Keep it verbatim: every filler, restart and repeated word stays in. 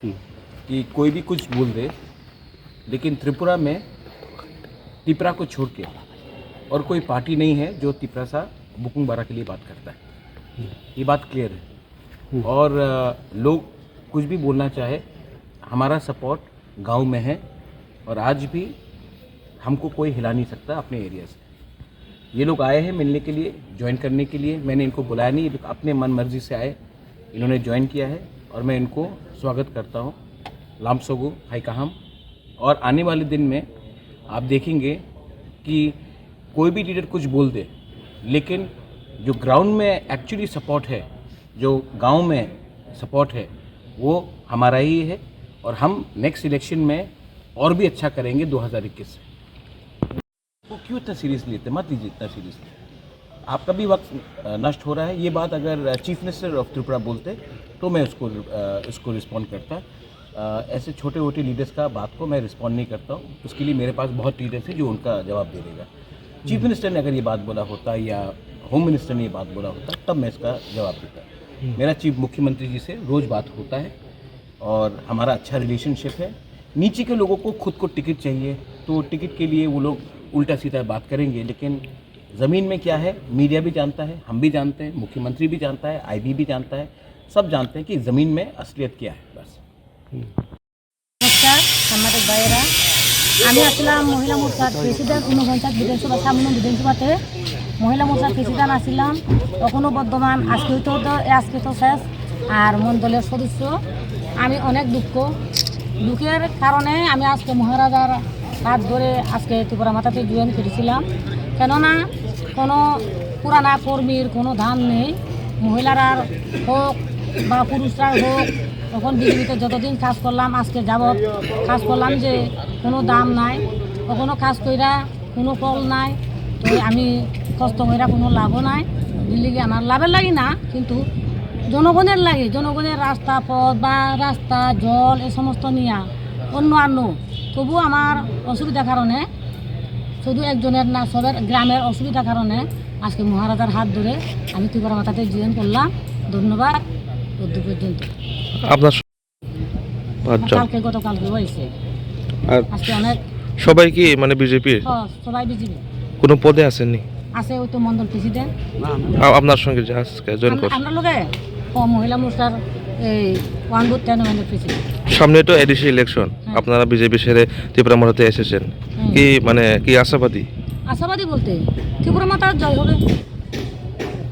कि कोई भी कुछ बोल दे, लेकिन त्रिपुरा में तिपरा को छोड़ के और कोई पार्टी नहीं है जो तिपरा सा बुकुंग बारा के लिए बात करता है। ये बात क्लियर है। और अ, लोग कुछ भी बोलना चाहे, हमारा सपोर्ट गांव में है और आज भी हमको कोई हिला नहीं सकता अपने एरिया से। ये लोग आए हैं मिलने के लिए, ज्वाइन करने के लिए। मैंने इनको बुलाया नहीं, ये लोग अपने मन मर्जी से आए, इन्होंने ज्वाइन किया है और मैं इनको स्वागत करता हूँ। लामसोगु हाई काहम। और आने वाले दिन में आप देखेंगे कि कोई भी लीडर कुछ बोल दे, लेकिन जो ग्राउंड में एक्चुअली सपोर्ट है, जो गांव में सपोर्ट है, वो हमारा ही है और हम नेक्स्ट इलेक्शन में और भी अच्छा करेंगे दो हज़ार इक्कीस से। वो क्यों इतना सीरियसली लेते? मत लीजिए इतना सीरियसली। आपका भी वक्त अ, नष्ट हो रहा है। ये बात अगर चीफ मिनिस्टर ऑफ त्रिपुरा बोलते तो मैं उसको अ, उसको रिस्पॉन्ड करता। अ, ऐसे छोटे मोटे लीडर्स का बात को मैं रिस्पॉन्ड नहीं करता हूँ। उसके लिए मेरे पास बहुत लीडर्स हैं जो उनका जवाब दे देगा। चीफ मिनिस्टर ने अगर ये बात बोला होता या होम मिनिस्टर ने ये बात बोला होता, तब मैं इसका जवाब देता। मेरा चीफ मुख्यमंत्री जी से रोज़ बात होता है और हमारा अच्छा रिलेशनशिप है। नीचे के लोगों को खुद को टिकट चाहिए, तो टिकट के लिए वो लोग उल्टा सीधा बात करेंगे, लेकिन ज़मीन में क्या है, मीडिया भी जानता है, हम भी जानते हैं, मुख्यमंत्री भी जानता है, आईबी भी जानता है, सब जानते हैं कि ज़मीन में असलियत क्या है। बस। নমস্কার, সাংবাদিক ভাইয়েরা। আমি আসলাম মহিলা মোর্চার প্রেসিডেন্ট, ঊনপঞ্চাশ বিধানসভা, সামনে বিধানসভাতে মহিলা মোর্চার প্রেসিডেন্ট আসলাম। এখনো বর্তমান, আজকে তো, তো, আজকে তো শেষ। আর মণ্ডলের সদস্য, আমি অনেক দুঃখ, দুঃখের কারণে আমি আজকে মহারাজার হাত ধরে আজকে ত্রিপুরা মাতাতে জয়েন করেছিলাম। কেননা কোনো পুরানা কর্মীর কোনো দাম নেই। মহিলারা হোক বা পুরুষরা হোক, এখন বিজেপিতে যতদিন কাজ করলাম, আজকে যাবৎ কাজ করলাম, যে কোনো দাম নাই, কখনো কাজ কইরা কোনো ফল নাই। তো আমি কষ্ট কইরা কোনো লাভও নাই। দিল্লি আমার লাভের লাগি না, কিন্তু জনগণের লাগি, জনগণের রাস্তা পথ বা রাস্তা, জল, এ সমস্ত নিয়া অন্য অন্য, তবুও আমার অসুবিধার কারণে শুধু একজনের না, সবের গ্রামের অসুবিধার কারণে আজকে মহারাজার হাত ধরে আমি ত্রিপুরা মাতাতে জয়েন করলাম। ধন্যবাদ। অদ্য পর্যন্ত। আপনার স-, আচ্ছা। কালকে, গতকালকে হয়েছে। আর আজকে অনেক সবাই কি মানে বিজেপির? হ্যাঁ, সবাই বিজেপি। কোনো পদে আছেননি? আছে, ওই তো মন্ডল প্রেসিডেন্ট। আ-, আপনার সঙ্গে যে আজকে জয়েন আম-, করছে? আমরা লোকে, ও, মহিলা মোর্চার এই one booth ten one president. সামনে তো এডিসি ইলেকশন, হ্যাঁ। আপনারা বিজেপি ছেড়ে ত্রিপুরা মতাতে এসেছেন, হুম। কি মানে কি আশাবাদী? আশাবাদী বলতে ত্রিপুরা মাতার জয় হবে।